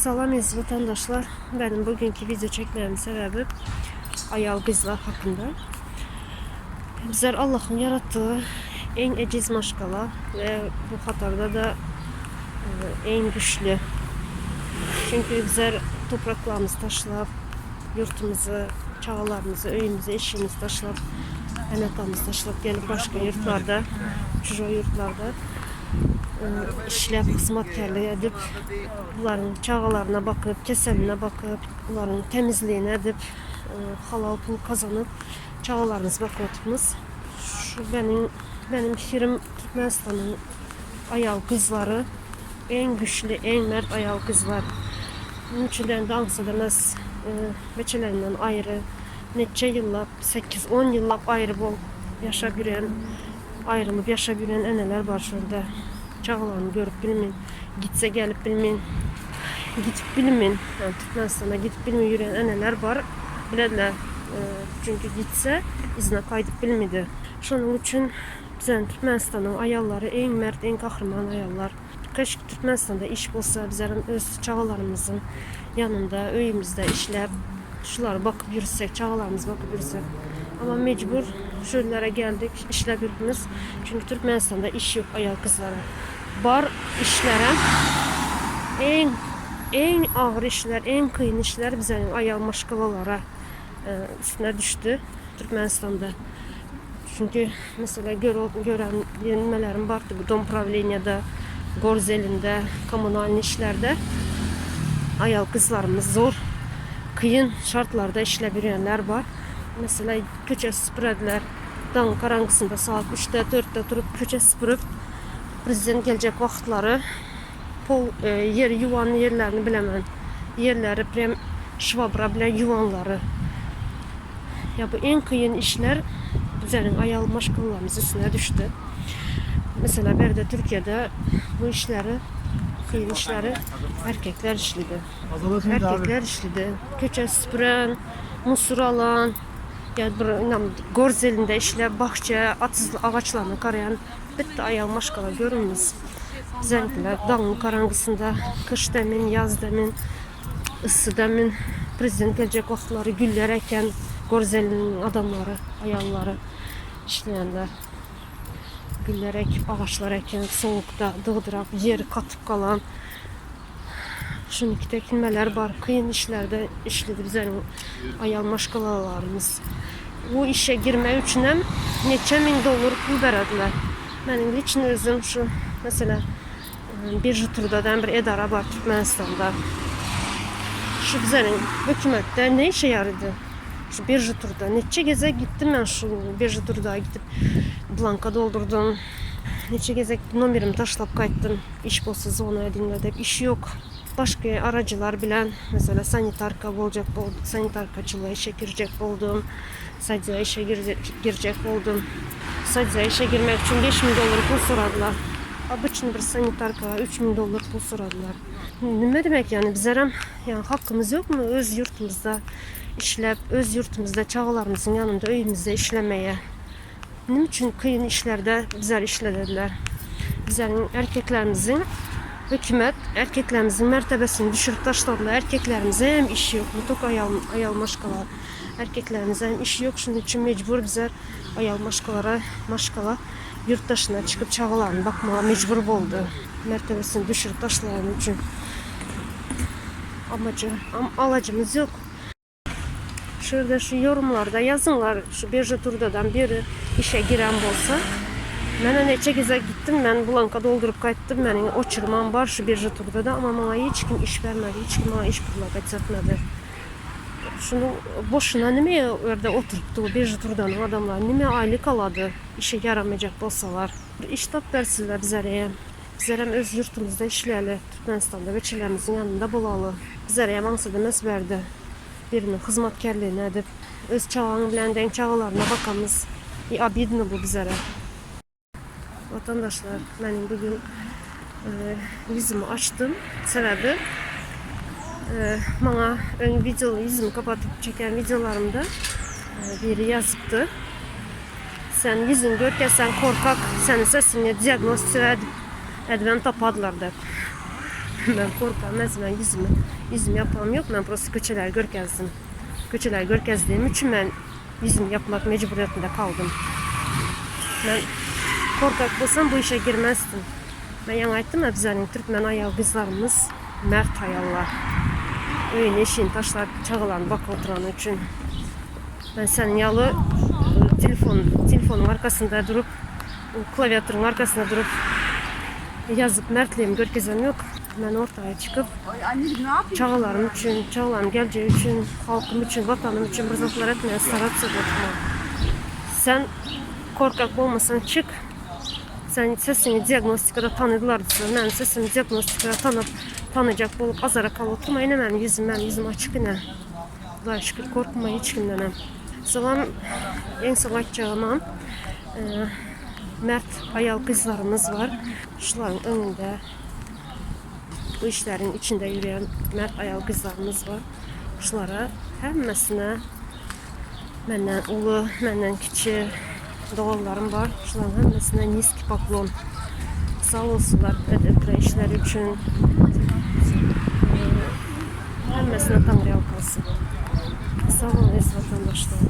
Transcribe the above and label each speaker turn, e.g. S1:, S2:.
S1: Salam eziz vatandaşlar. Benim bugünkü video çekmemin sebebi ayal kızlar hakkında. Bizler Allah'ın yarattığı en eciz maşkala ve bu katarda da e, en güçlü. Çünkü bizler topraklarımızı taşlap, yurtumuzu, çağalarımızı, öyümüzü, eşiğimizi taşlap, emetamızı taşlap gelip başka yurtlarda, çujo yurtlarda e, işlep, hizmetkarlık edip, bunların çağalarına bakıp, keseline bakıp, bunların temizliğini edip, e, halal pul kazanıp çağalarımıza bakıyordunuz. Şu benim benim fikrim Türkmenistan'ın ayal kızları en güçlü, en mert ayal kızlar. Bunun üçün de aňsa demez e, beçelerinden ayrı neçe yıllap, 8-10 yıllap ayrı bol yaşap yürüyen, ayrılıp yaşap yürüyen eneler var şurada. Çağalarını görüp bilmeyin, gitse gelip bilmeyin, gidip bilmeyin. Yani Türkmenistan'a gidip bilmeyin yürüyen eneler var. Bilediler. E, çünkü gitse izine kaydıp bilmedi. Şunun için bizden Türkmenistan'ın ayalları en mert, en kahraman ayallar. Keşke Türkmenistan'da iş bolsa bizlerin öz çağalarımızın yanında, öyümüzde işlep, şulara bakıp yürüsek, çağalarımıza bakıp yürüsek. Ama mecbur şöylere geldik, işlep yürüdünüz. Çünkü Türkmenistan'da iş yok ayal kızlara. Bar işlere en en ağır işler, en kıyın işler bizlerin ayal maşkalalara e, üstüne düştü Türkmenistan'da. Çünkü mesela gör, gören yenilmelerim vardı bu Dom Pravleniye'de, Gorzelinde, kommunal işlerde ayal kızlarımız zor, kıyın şartlarda işle yürüyenler var. Mesela köçe süpürediler. Dağın karanqısında saat 3'te 4'te durup köçe süpürüp prezident gelecek vaxtları pol e, yer yuvan yerlerini bilemem. Yerleri prem şvabra bilen yuvanları. Ya bu en kıyın işler bizlerin ayal maşkullarımız üstüne düştü. Mesela bir de Türkiye'de bu işleri, kıyın işleri erkekler işledi. Erkekler işledi. Köçe süpüren, musur alan, ya bir inam gorzelinde işle bahçe, atız ağaçlarını karayan bitti ayal maşkala görünmez. Bizimkiler dağın karanqısında kış demin, yaz demin, ısı demin, prezident gelecek vaxtları güller eken Gorzelinin adamları, ayalları işleyenler. Güller ekip, ağaçlar eken, soğukta dığdırap, yeri katıp kalan Şuniki tekinmeler var. Kıyın işlerde işledi bizim ayal maşkalalarımız. Bu işe girmek üçün hem neçə min dollar pul verdiler. Benim liçin özüm şu mesela e, bir turdadan bir edara var Türkmenistan'da. Şu bizim hükümette ne işe yaradı? Şu birji turda neçe geze gittim ben şu birji turda gidip blanka doldurdum. Neçe gezek nomerimi taşlap qaytdım. İş bolsa zona edinler dep iş yok. Başka aracılar bilen mesela sanitarka olacak oldu. Sanitarkacılığa işe girecek oldum. Sadece işe girecek, girecek oldum. Sadece işe girmek için 5000 dolar pul soradılar. Обычный bir sanitarka 3000 dolar pul soradılar. Ne demek yani bizlere yani hakkımız yok mu öz yurtumuzda işlep öz yurtumuzda çağalarımızın yanında öyümüzde işlemeye? Ne için kıyın işlerde bizler işlediler? Bizlerin erkeklerimizin hükümet erkeklerimizin mertebesini düşürüp taşladılar. Erkeklerimize hem işi yok. Mutlak ayal, ayal maşkalar. Erkeklerimize hem işi yok. Şunun için mecbur bizler ayal maşkalara maşkala yurt dışına çıkıp çağalarına bakmaya mecbur oldu. Mertebesini düşürüp taşlayan için. Amacı, am, alacımız yok. Şurada şu yorumlarda yazınlar şu birji turdadan biri işe giren bolsa. Ben neçe geze gittim ben blanka doldurup qaytdım. Benim oçurmam var şu birji turda da ama bana hiç kim iş vermedi. Hiç kim bana iş predlagat etmedi. Şunu boşuna nime orada oturttu birji turdanın adamlar nime aylık aladı işe yaramayacak bolsalar. Bir iş tap versinler bizlere. Bizler hem öz yurtumuzda işleyeli. Türkmenistan'da veçelerimizin yanında bolalı. Bizlere yamansa demez verdi. Birinin hizmetkarlığını edip öz çağın bilen denk çağalarına bakamız. И обидно bu bizlere. Vatandaşlar benim bugün e, yüzümü açtım. Sebebi e, bana ön video yüzümü kapatıp çeken videolarımda e, biri yazıptı. Sen yüzünü görken sen korkak, senin sesini diagnoz edip edven tapadılar dep. Men korkam, men men ýüzümi ýüzümi ýapam ýok, men prosta köçeleri görkezdim. Köçeleri görkezdiğim üçin men ýüzümi ýapmak mejburiyetinde kaldym. Men korkak bolsam bu işe girmezdim. Men ýaňy aýtdym-a bizleriň türkmen aýal gyzlarymyz mert aýallar. Öýüni eşigini taşlap çagalaryny bakyp oturany üçin. Men seniň ýaly telefon telefonyň arkasynda durup, klawiaturyň arkasynda durup ýazyp mertligimi görkezem ýok. Men ortaga çykyp çagalarym üçin, çagalarymyň geljegi üçin, halkym üçin, watanym üçin bir zatlar etmäge starаться edip. Sen korkak bolmasaň çyk. Sen sesiňi diagnostikada tanydylar diýse, meniň sesimi diagnostikada tanap, tanajak bolup azara galyp oturma ine meniň ýüzüm, meniň ýüzüm açyk ine. Hudaýa şükür korkma hiç kimdenem. Salam iň soň aýtjagymam mert aýal gyzlarymyz bar. Şularyň öňünde bu işleriň içinde ýürýän mert aýal gyzlarymyz bar. Şulara hemmesine menden uly, menden kiçi doganlarym bar. Şularyň hemmesine niski poklon. Sag bolsunlar edip işleri üçin. Hemmesine Taňryýalkasyn. Sag boluň eziz watandaşlar.